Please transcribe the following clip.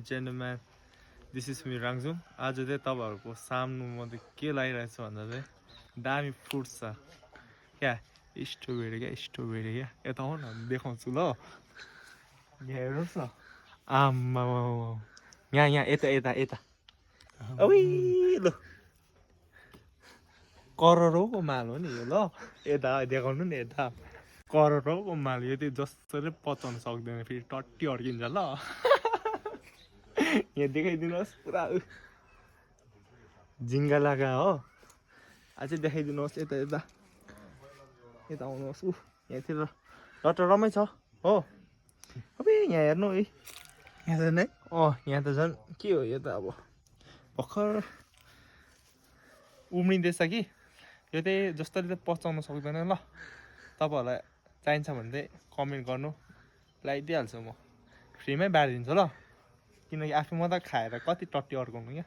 and gentlemen, this is me Rangzum. आज चाहिँ तपाईहरुको सामने म के लागिरहेको छु भन्दा चाहिँ दामी फ्रुट्स छ क्या स्ट्रबेरी क्या यता हो न देखाउँछु ल यहाँ हेर्नुस् न आम्मा यहाँ यता ओइ ल करोडौको माल हो नि यो ल यता देखाउनु नि यता करोडौको माल यो चाहिँ जसरी पचाउन सक्दैन फेरि टट्टी अड्किन्छ ल यहाँ देखाइदिनुहोस् पुरा झिङ्गा लगा हो अझै देखाइदिनुहोस् यता आउनुहोस् यहाँतिर रमै छ हो अबे यहाँ हेर्नु है यहाँ त नै यहाँ त झन् के हो यो त अब भर्खर उम्रिँदैछ कि यो चाहिँ जसरी त पचाउन सक्दैन ल तपाईहरुलाई चाहिन्छ भने चाहिँ कमेन्ट गर्नु लगाइदिइहाल्छु म फ्रीमै बाँडिदिन्छु ल किनकि आफू मात्रै खाएर कति टट्टी अड्काउनु क्या